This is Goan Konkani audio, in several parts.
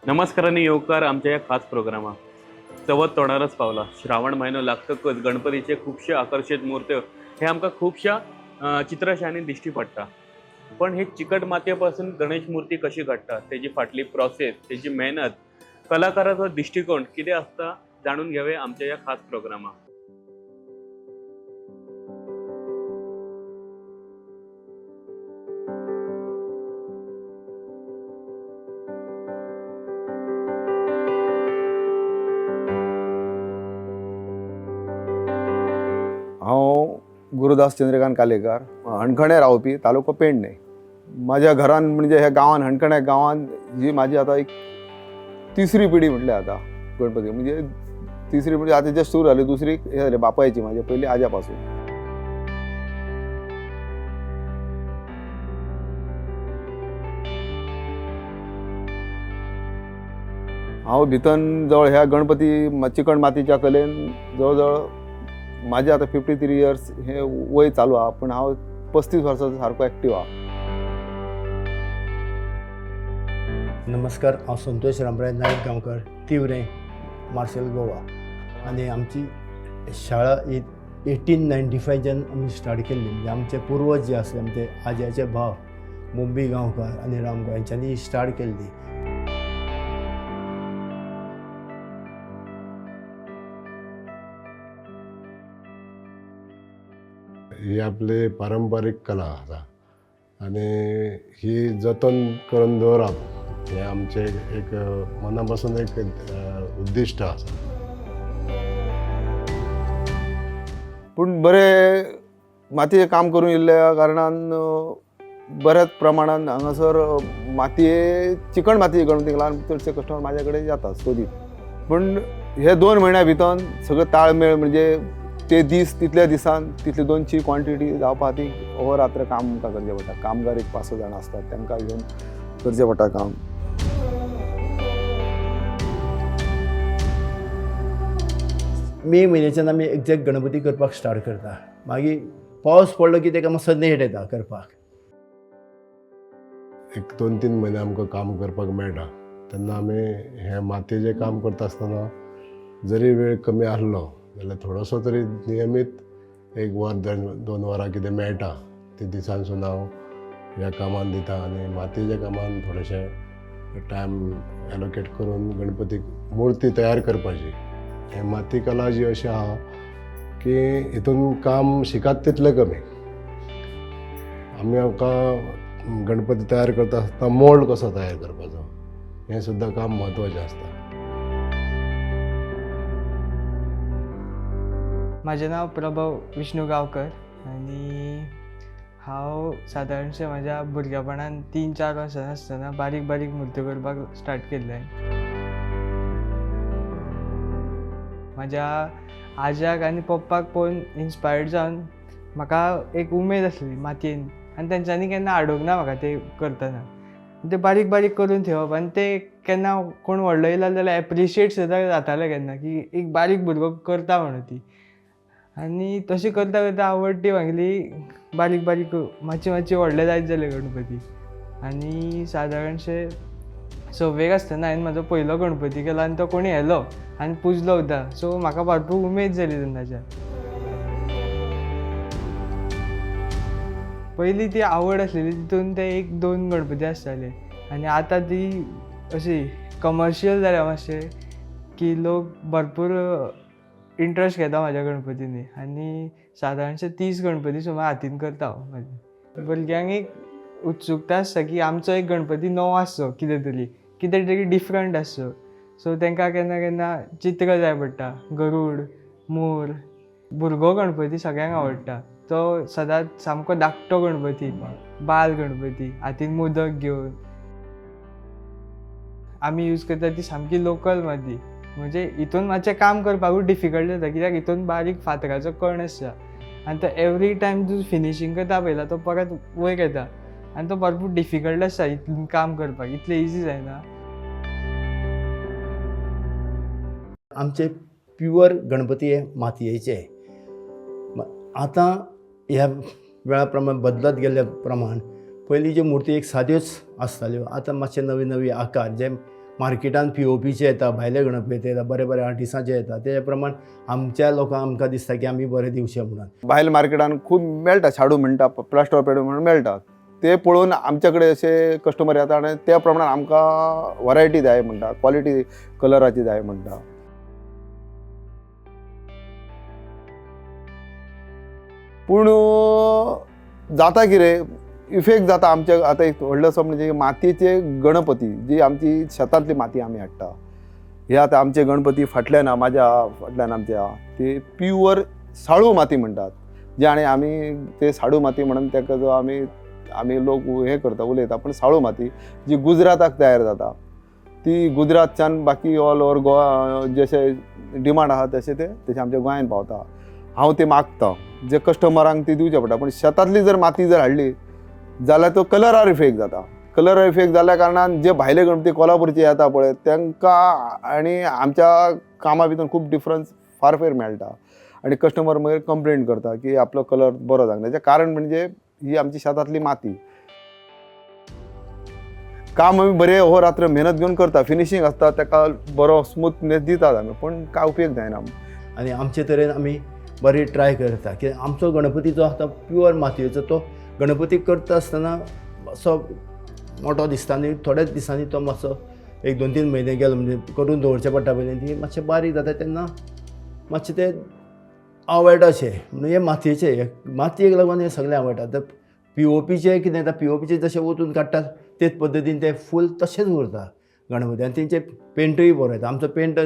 नमस्कार आनी येवकार आमच्या ह्या खास प्रोग्रामाक. चवथ तोंडारच पावला. श्रावण म्हयनो लागतकच गणपतीचे खुबशे आकर्शीत मूर्त्यो हे आमकां खुबश्या चित्रशांनी दिश्टी पडटा. पण हे चिकट मातये पासून गणेश मूर्ती कशी घडटा, तेजी फाटली प्रोसेस, तेजी मेहनत, कलाकाराचो दृश्टिकोण कितें आसता जाणून घेवया आमच्या ह्या खास प्रोग्रामाक. हांव गुरुदास चंद्रकांत कालेकर, हणखणे रावपी, तालुको पेडणे. माझ्या घरान म्हणजे ह्या गांवान, हणखणे गांवान ही माझी आता एक तिसरी पिढी म्हटल्यार आता गणपती म्हणजे तिसरी पिढी आता जस्ट सुरू झाली. दुसरी हे झाली बापायची, माझ्या पयली आज्यापासून. हांव भितन जवळ ह्या गणपती चिकण मातीच्या कलेन जवळ जवळ माझे आता 53 इयर्स हे वय चालू आहा, पण हांव 35 वर्सांचो सारको एक्टीव आहा. नमस्कार, हांव संतोष रामराय नायक गांवकर, तिवरें, मार्सेल, गोवा. आनी आमची शाळा ही 1895च्यान आमी स्टार्ट केल्ली. म्हणजे आमचे पुर्वज जे आसले, आमचे आज्याचे भाव मुंबी गांवकार आनी राम गांव हेंच्यांनी स्टार्ट केल्ली. ही आपली पारंपारीक कला आसा आनी ही जतन करून दवरप हें आमचें एक मना पासून एक उद्दिश्ट आसा. पूण बरें मातयेचें काम करून येयल्ल्या कारणान बऱ्याच प्रमाणान हांगासर मातये चिकण मातयेचे गणपतीक लागून चडशे कस्टमर म्हाज्या कडेन येतात सोदीत. पूण हे 2 म्हयन्या भितर सगळें ताळमेळ म्हणजे ते दीस तितल्या दिसान तितली 200 क्वॉन्टिटी जावपा खातीर अहोरात्र काम आमकां करचें पडटा. कामगार एक 5-6 जाणां आसतात, तांकां घेवन करचें पडटा काम. मे म्हयन्याच्यान आमी एग्जॅक्ट गणपती करपाक स्टार्ट करता. मागीर पावस पडलो की ताका मातसो नेट येता करपाक. एक 2-3 म्हयने आमकां काम करपाक मेळटा तेन्ना आमी हें मातयेचें काम करता आसतना जरी वेळ कमी आसलो जाल्यार थोडोसो तरी नियमीत 1 वर 2 वरां कितें मेळटा ती दिसांसून हांव ह्या कामान दिता आनी मातयेच्या कामान थोडेशें टायम एलोकेट करून गणपतीक मुर्ती तयार करपाची. हें माती कला जी अशी आहा की हितून काम शिकात तितलें कमी. आमी आमकां गणपती तयार करता आसतना मोल्ड कसो तयार करपाचो हें सुद्दां काम म्हत्वाचें आसता. म्हाजें नांव प्रभव विष्णू गांवकर आनी हांव सादारणशें म्हाज्या भुरगेपणान 3-4 वर्सां आसतना बारीक बारीक मुर्त्यो करपाक स्टार्ट केल्लें. म्हाज्या आज्याक आनी पप्पाक पळोवन इन्स्पायर्ड जावन म्हाका एक उमेद आसली मातयेन आनी तेंच्यांनी केन्ना हाडूंक ना म्हाका ते करतना. ते बारीक बारीक करून थेवप आनी ते केन्ना कोण व्हडलो येयलो जाल्यार एप्रिशिएट सुद्दां जातालें केन्ना की एक बारीक भुरगो करता म्हणून ती. आनी तशें करता करता आवड ती म्हागेली बारीक बारीक मातशें मातशें व्हडले जायत जाले गणपती. आनी सादारणशें सव्वेक आसतना हांवें म्हाजो पयलो गणपती केलो आनी तो कोणी व्हेलो आनी पुजलो सुद्दां. सो म्हाका भरपूर उमेद जाली तेन्नाच्यान. पयलीं ती आवड आसलेली तितून ते 1-2 गणपती आसताले आनी आतां ती अशी कमर्शियल जाल्या मातशें की लोक भरपूर इंट्रस्ट घेता म्हाज्या गणपतींनी आनी सादारणशे 30 गणपती सुमार हातीन करता हांव म्हाजे. भुरग्यांक एक उत्सुकता आसता की आमचो एक गणपती नवो आसचो, कितें तरी कितें तरी डिफरंट आसचो. सो तांकां केन्ना केन्ना चित्र जाय पडटा, गरूड, मोर. भुरगो गणपती सगळ्यांक आवडटा, तो सदांच सामको धाकटो गणपती, बाल गणपती हातीन मोदक घेवन. आमी यूज करता ती सामकी लोकल माती, म्हणजे हितून मातशें काम करपाकूच डिफिकल्ट जाता कित्याक हितून बारीक फातराचो कण आसता आनी तो एवरी टायम तूं फिनिशींग करता पळयता तो परत वयर येता आनी तो भरपूर डिफिकल्ट आसता हितून काम करपाक, इतलें इजी जायना. आमचे प्युअर गणपती हे मातयेचे. आतां ह्या वेळा प्रमाण बदलत गेल्ल्या प्रमाण पयलीं ज्यो मुर्ती एक साद्योच आसताल्यो, आतां मातशे नवे नवे आकार जे मार्केटान पी ओ पीचे येता, भायले गणपती येता, बरे बरे आर्टिस्टांचे येता, तेजे प्रमाण आमच्या लोकांक आमकां दिसता की आमी बरे दिवचे म्हणून. भायल मार्केटान खूब मेळटा, शाडू म्हणटा, प्लास्टर ऑफ पॅरिस म्हणून मेळटा, ते पळोवन आमच्या कडेन अशे कस्टमर येता आनी त्या प्रमाणे आमकां वरायटी जाय म्हणटा, क्वॉलिटी कलराची जाय म्हणटा. पूण जाता कितें इफेक्ट जाता आमच्या आतां एक व्हडलोसो म्हणजे मातयेचे गणपती जी आमची शेतांतली माती आमी हाडटा, हे आतां आमचे गणपती फाटल्यान म्हाज्या फाटल्यान आमच्या ते प्युअर साळू माती म्हणटात, जे आनी आमी ते साडू माती म्हणून ताका जो आमी आमी लोक हें करता उलयता, पूण साळू माती जी गुजराताक तयार जाता ती गुजरातच्यान बाकी ऑल ओवर गोवा जशे डिमांड आहा तशें ते तशें आमच्या गोंयान पावता. हांव ते मागता जे कस्टमरांक ती दिवचे पडटा, पूण शेतांतली जर माती जर हाडली जाल्यार तो कलरार इफेक्ट जाता. कलरार इफेक्ट जाल्या कारणान जे भायले गणपती कोल्हापूरचे येता पळय तांकां आनी आमच्या कामा भितर खूब डिफरन्स फारफेर मेळटा आनी कस्टमर मागीर कंप्लेन करता की आपलो कलर बरो जावंक ना. तेचें कारण म्हणजे ही आमची शेतांतली माती. काम आमी बरें अहोरात्र मेहनत घेवन करता, फिनिशींग आसता, ताका बरो स्मूथनेस दितात आमी, पूण काय उपयोग जायना. आनी आमचे तरेन आमी बरी ट्राय करता की आमचो गणपती जो आसा प्युअर मातयेचो, तो गणपती करता आसतना मातसो मोटो दिसता आनी थोड्याच दिसांनी तो मातसो एक 2-3 म्हयने गेलो म्हणजे करून दवरचें पडटा पयलीं, ती मातशें बारीक जाता तेन्ना मातशें तें आवडटा अशें. म्हणून हे मातयेचे मातयेक लागून हें सगळें आवडटा. आतां पी ओ पीचें कितें जाता, पी ओ पीचें जशें वचून काडटा तेच पद्दतीन तें फूल तशेंच उरता गणपती, आनी तेंचे पेंटूय बरो येता. आमचो पेंट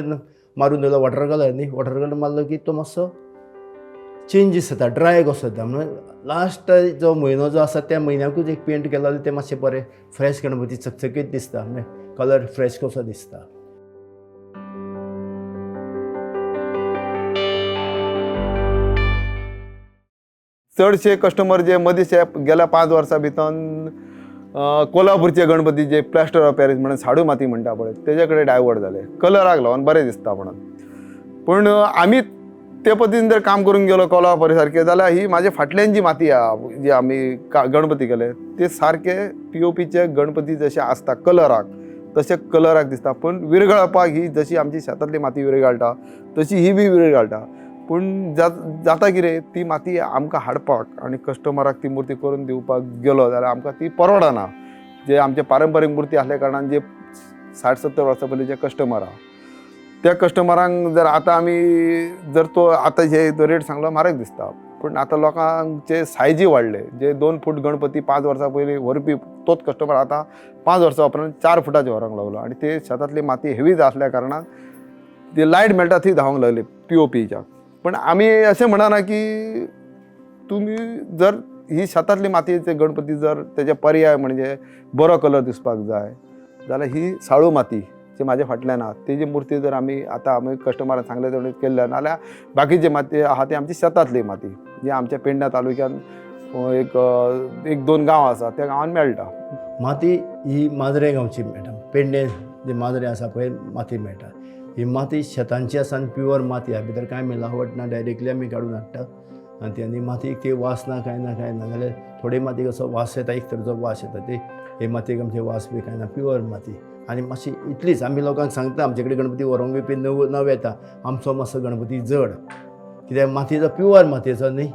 मारून दवरलो वॉटर कलर न्ही, वॉटर कलर मारलो की तो मातसो चेंजीस जाता, ड्राय कसो जाता. म्हणून लास्ट जो म्हयनो जो आसा त्या म्हयन्याकूच एक पेंट केलो जाल्यार तें मातशें बरें फ्रेश गणपती चकचकीत दिसता, म्हणजे कलर फ्रेश कसो दिसता. चडशे कस्टमर जे मदीं गेल्या 5 वर्सां भितर कोल्हापूरचे गणपती जे प्लास्टर ऑफ पॅरिस म्हणून साडू माती म्हणटा पळय तेजे कडेन डायवर्ट जाले, कलराक लागून बरें दिसता म्हणून. पूण आमी ते पद्दतीन जर काम करूंक गेलो कोल्हापूर सारकें जाल्यार ही म्हाजे फाटल्यान जी माती आहा जी आमी गणपती केले ते सारके पी ओ पीचे गणपती जशे आसता कलराक तशे कलराक दिसता, पूण विरगळपाक ही जशी आमची शेतांतली माती विरगळटा तशी ही बी विरगळटा. पूण जाता कितें ती माती आमकां हाडपाक आनी कस्टमराक ती मुर्ती करून दिवपाक गेलो जाल्यार आमकां ती परवडना. जे आमचे पारंपारीक मुर्ती आसल्या कारणान जे 60-70 वर्सां पयलीं जे कस्टमर आहा त्या कस्टमरांक जर आतां आमी जर तो आतां जे रेट सांगलो म्हारग दिसता, पूण आतां लोकांचे सायजी वाडले. जे 2 फूट गणपती 5 वर्सां पयलीं व्हरपी तोच कस्टमर आतां 5 वर्सां उपरांत 4 फुटाचे व्हरूंक लागलो आनी ते शेतांतली माती हेवी आसल्या कारणान ती लायट मेळटा ती धांवंक लागली पी ओ पीच्या. पण आमी अशें म्हणना की तुमी जर ही शेतांतली मातयेचे गणपती जर तेजे पर्याय म्हणजे बरो कलर दिसपाक जाय जाल्यार ही साळू माती जी म्हाज्या फाटल्यान आहा तेजी मुर्ती जर आमी आतां आमी कस्टमरान सांगले तेणें केल्ले, नाल्यार बाकीची माती आहा ती आमची शेतांतली माती जी आमच्या पेडण्या तालुक्यान एक 1-2 गांव आसा त्या गांवान मेळटा. माती ही माजरें गांवची मेळटा, पेडणे जे माजरें आसा पळय माती मेळटा. ही माती शेतांची आसा आनी प्युअर माती आहा, भितर कांय मिलावट ना, डायरेक्टली आमी काडून हाडटा आनी ती आनी मातयेक ती वास ना कांय ना कांय ना. जाल्यार थोडे मातयेक असो वास येता, एक तरेचो वास येता, ते हे मातयेक आमचे वास बी कांय ना, प्युअर माती. आनी मातशी इतलीच आमी लोकांक सांगता, आमचे कडेन गणपती व्हरोंक बी नवे येता, आमचो मातसो गणपती जड कित्याक मातयेचो प्युअर मातयेचो न्ही.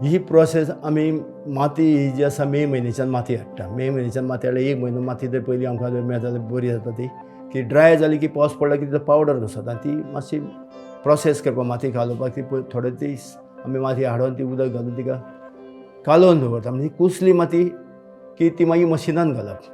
ही प्रोसेस आमी माती ही जी आसा मे म्हयन्याच्यान माती हाडटा, मे म्हयन्याच्यान माती हाडल्या 1 म्हयनो माती जर पयलीं आमकां जर मेळटा जाल्यार बरी जाता ती, की ड्राय जाली की पावस पडलो की तिचो पावडर कसो जाता आनी ती मातशी प्रोसेस करपाक माती कालोवपाक ती थोडे दीस आमी माती हाडून ती उदक घालून तिका कालोवन दवरता, म्हणजे कुसली माती की ती मागीर मशिनान घालप.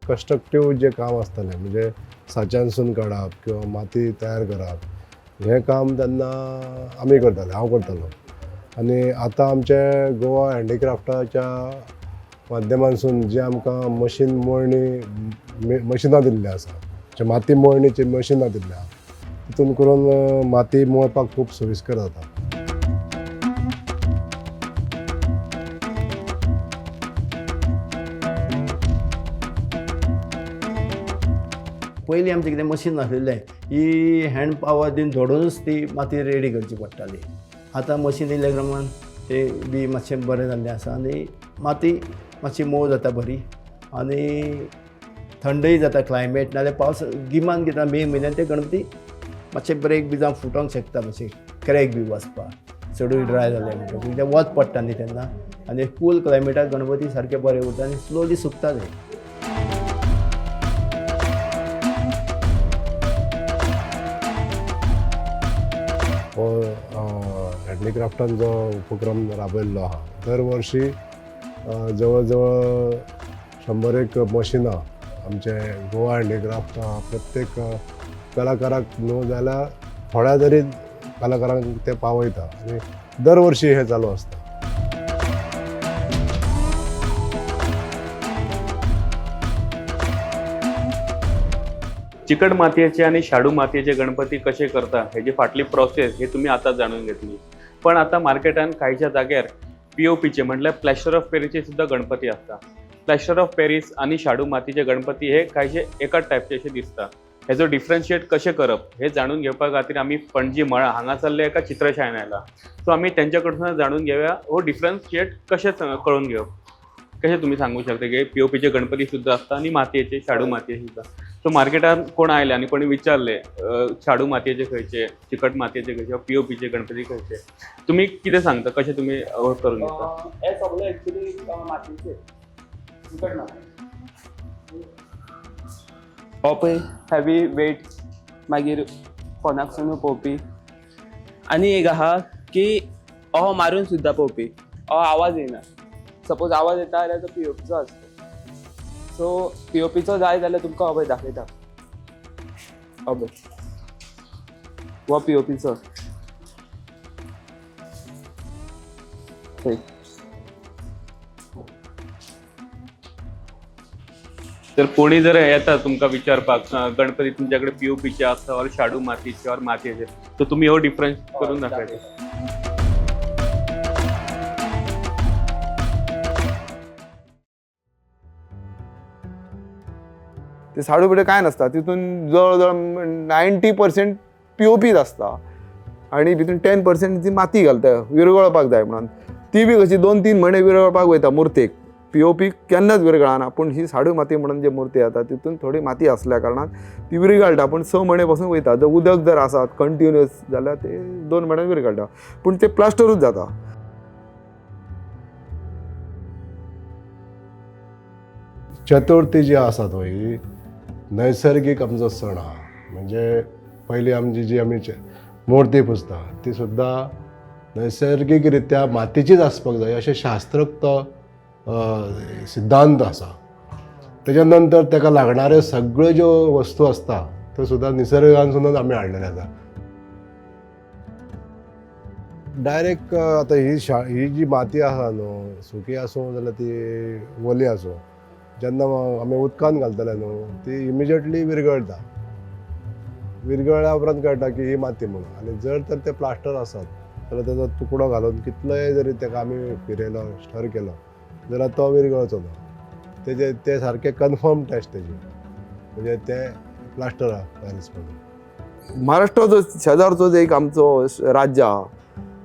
कन्स्ट्रक्टीव जें काम आसतालें म्हणजे साच्यानसून काडप किंवा माती तयार करप हें काम तेन्ना आमी करताले, हांव करतालो. आनी आतां आमचे गोवा हँडीक्राफ्टाच्या माध्यमांसून जे आमकां मशीन मळणी मशिनां दिल्लीं आसा, जे माती मळणीची मशिनां दिल्ली आसा, तितून करून माती मळपाक खूब सोयीस्कर जाता. पयलीं आमचें कितें मशीन नासलेलें, ही हँड पावर दिन धोडूनच ती माती रेडी करची पडटाली. आतां मशीन येयल्या प्रमाण ते बी मातशें बरें जाल्लें आसा आनी माती मातशी मोव जाता बरी आनी थंडय जाता क्लायमेट. नाजाल्यार पावस गिमान कितें मे म्हयन्यान ते गणपती मातशे ब्रेक बी जावं फुटोंक शकता, मातशे क्रॅक बी वचपाक चडूय ड्राय जालें म्हणटकूच कित्याक वत पडटा न्ही तेन्ना. आनी कूल क्लायमेटाक गणपती सारके बरे उरता आनी स्लोली सुकता ते. हो हँडीक्राफ्टान जो उपक्रम राबयल्लो आहा दर वर्सी जवळ जवळ 100 मशिनां आमचे गोवा हँडीक्राफ्ट प्रत्येक कलाकाराक न्हू जाल्यार थोड्या तरी कलाकारांक ते पावयता आनी दर वर्सी हें चालू आसता. चिकट मातयेचे आनी शाडू मातयेचे गणपती कशे करता हेजी फाटली प्रोसेस हे तुमी आतां जाणून घेतली. पण आतां मार्केटान कांयच्या जाग्यार पीओपीचे म्हटल्यार प्लॅस्टर ऑफ पेरीसचे सुद्दां गणपती आसता. प्लॅस्टर ऑफ पेरीस आनी शाडू मातयेचे गणपती हे कांयशे एकाच टायपचे अशे दिसता. हेजो डिफरन्शिएट कशें करप हे जाणून घेवपा खातीर आमी पणजी मळा हांगासरल्या एका चित्रशाळेन आयला. सो आमी तेंच्या कडसून जाणून घेवया हो डिफरन्शिएट कशें कळून घेवप. कशें तुमी सांगू शकता की पीओपीचे गणपती सुद्दां आसता आनी मातयेचे शाडू मातयेचे सुद्दां. सो मार्केटान कोण आयले आनी कोणी विचारले शाडू मातयेचे खंयचे, चिकट मातयेचे खंयचे, पीओपीचे गणपती खंयचे, तुमी कितें सांगता, कशें तुमी करून घेता? हे सगळे एक्चुली मातयेचे, चिकट माती. हो पळय हेवी वेट, मागीर फोनाक पळोवपी. आनी एक आहा की अहो मारून सुद्दां पळोवपी, अहो आवाज येयना. सपोज आवाज येता जाल्यार तो पीओपीचो आसता. सो पीओपीचो जाय जाल्यार तुमकां हो पळय दाखयता, हो पळय हो पीओपीचो. पळय तर कोणी जर येता तुमकां विचारपाक गणपती तुमच्या कडेन पीओपीचे आसता ऑर शाडू मातयेचे ऑर मातयेचे, तर तुमी हो डिफरन्स करून दाखयता. ते साडू बिडे कांय नासता, तितून जवळ जवळ 90% पीओपीच आसता आनी भितून 10% ती माती घालता विरगळपाक जाय म्हणून. ती बी कशी 2-3 म्हयने विरगळपाक वयता मुर्तेक. पीओपी केन्नाच विरगळना, पूण ही साडू माती म्हणून जे मुर्ती येता तितून थोडी माती आसल्या कारणान ती विरगळटा, पूण 6 म्हयने पासून वयता. जर उदक जर आसात कंटिन्युअस जाल्यार ते 2 म्हयन्यान विरगळटा, पूण ते प्लास्टरूच जाता. चतुर्थी जी आसा तो ही नैसर्गीक आमचो सण आहा. म्हणजे पयली आमची जी आमी मुर्ती पुजता ती सुद्दां नैसर्गीक रित्या मातीचीच आसपाक जाय अशें शास्त्रोक्त सिद्धांत आसा. तेच्या नंतर ताका लागणाऱ्यो सगळ्यो ज्यो वस्तू आसता त्यो सुद्दां निसर्गानसूनच आमी हाडलेल्यो आसा. डायरेक्ट आतां ही जी माती आसा न्हू, सुकी आसूं जाल्यार ती वली आसूं, जेन्ना आमी उदकान घालतले न्हू ती इमिजिएटली विरगळटा. विरगळ्या उपरांत कळटा की ही माती म्हणून. आनी जर तर ते प्लास्टर आसत जाल्यार तेजो तुकडो घालून कितलोय जरी ताका आमी फिरयलो स्टर केलो जाल्यार तो विरगळचो ना. तेजे ते सारके कन्फर्म टेस्ट तेजी, म्हणजे ते प्लास्टर पॅरीस म्हणून. महाराष्ट्राचो शेजारचो एक आमचो राज्य आहा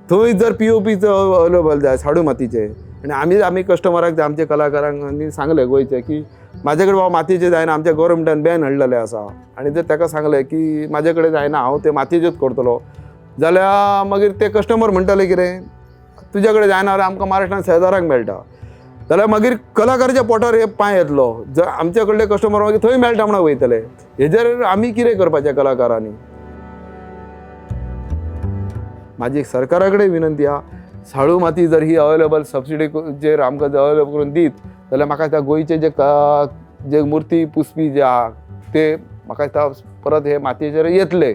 थंय जर पीओपीचो अवेलेबल जाय साडू मातीचे, आनी आमी कस्टमराक आमच्या कलाकारांक आनी सांगलें गोंयचे की म्हाजे कडेन बाबा मातयेचे जायना, आमच्या गोवोरमेंटान बॅन हाडलेलें आसा. आनी जर ताका सांगलें की म्हाजे कडेन जायना, हांव ते मातयेचेच करतलो, जाल्यार मागीर ते कस्टमर म्हणटाले कितें तुज्या कडेन जायना जाल्यार आमकां महाराष्ट्रान शेजाराक मेळटा. जाल्यार मागीर कलाकाराच्या पोटार हे पांय येतलो, जर आमच्या कडले कस्टमर मागीर थंय मेळटा म्हणून वयतले. हेजेर आमी कितें करपाचें कलाकारांनी? म्हाजी सरकारा कडेन विनंती आहा, साळू माती जर ही अवेलेबल सबसिडीचेर आमकां जर अवेलेबल करून दीत जाल्यार म्हाका दिसता गोंयचे जे जे मुर्ती पुजपी जे आहा ते म्हाका दिसता परत हे मातयेचेर येतले.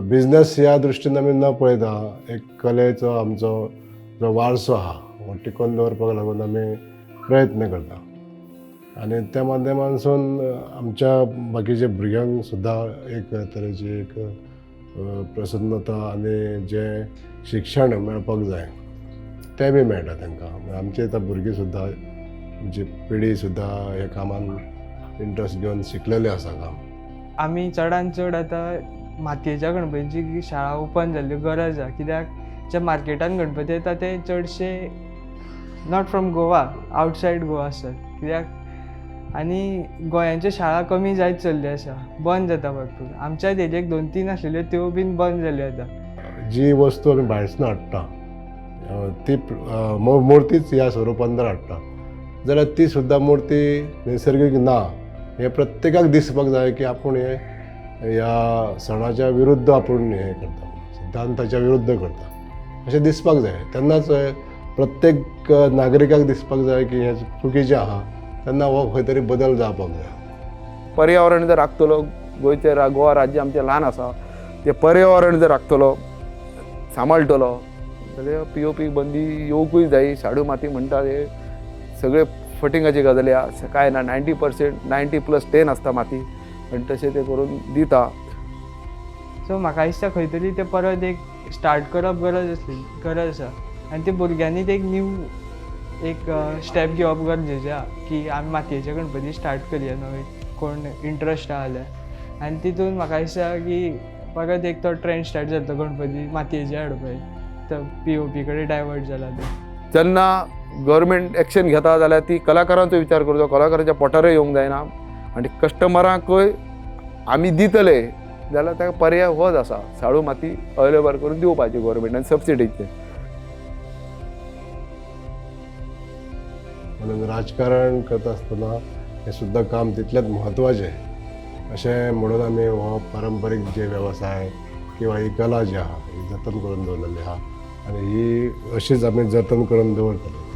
बिजनस ह्या दृश्टीन आमी न पळयता एक कलेचो आमचो जो वारसो आहा हो टिकोवन दवरपाक लागून आमी प्रयत्न करता. आनी त्या माध्यमांसून आमच्या बाकीच्या भुरग्यांक सुद्दां एक तरेची एक प्रसन्नता आनी जें शिक्षण मेळपाक जाय तें बी मेळटा तांकां. आमचे आतां भुरगीं सुद्दां आमची पिढी सुद्दां हे कामान इंट्रस्ट घेवन शिकलेले आसा काम. आमी चडान चड आतां मातयेच्या गणपतीची शाळा ओपन जाल्ली गरज आसा, कित्याक जे मार्केटान गणपती येता ते चडशे not from Goa, outside Goa आसतात. कित्याक आनी गोंयांच्यो शाळा कमी जायत चल्ली आसा, बंद जाता भरपूर. आमच्या एरियेक 2-3 आसलेल्यो त्यो बीन बंद जाल्यो आतां. जी वस्तू आमी भायरसून हाडटा ती मुर्तीच ह्या स्वरुपान जर हाडटा जाल्यार ती सुद्दां मुर्ती नैसर्गीक ना हें प्रत्येकाक दिसपाक जाय की आपूण हे ह्या सणाच्या विरुद्ध आपूण हें करता, सिद्धांताच्या विरुद्ध करता अशें दिसपाक जाय. तेन्नाच प्रत्येक नागरिकाक दिसपाक जाय की हें चुकीचें आहा, तेन्ना हो खंय तरी बदल जावपाक जाय. पर्यावरण जर राखतलो, गोंयचें गोवा राज्य आमचें ल्हान आसा, तें पर्यावरण जर राखतलो, सांबाळटलो जाल्यार पीओपी बंदी येवकूय जाय. शाडू माती म्हणटा ते सगळे फटिंगाची गजाली आसा, कांय ना. 90%, 90+10 आसता माती आनी तशें ते करून दिता. सो म्हाका दिसता खंय तरी ते परत एक स्टार्ट करप गरज आसली, गरज आसा. आनी ते भुरग्यांनी ते एक न्यू एक स्टेप घेवप गरजेचें आहा की आमी मातयेचे गणपती स्टार्ट करया नवे, कोण इंट्रस्ट आहा जाल्यार. आनी तितून म्हाका दिसता की परत एक तो ट्रेंड स्टार्ट जातलो गणपती मातयेचे हाडपाचे, तो पीओपी कडेन डायवर्ट जाला ते. जेन्ना गव्हर्मेंट एक्शन घेता जाल्यार ती कलाकारांचो विचार करचो, कलाकारांच्या पोटारय येवंक जायना आनी कस्टमरांकूय आमी दितले जाल्यार ताका पर्याय होच आसा, साडू माती अवेलेबल करून दिवपाची गव्हर्मेंटान सबसिडीचेर. म्हणून राजकारण करता आसतना हें सुद्दां काम तितलेंच म्हत्वाचें अशें म्हणून आमी हो पारंपारीक जे वेवसाय किंवा ही कला जी आहा ही जतन करून दवरलेली आहा आनी ही अशीच आमी जतन करून दवरतले.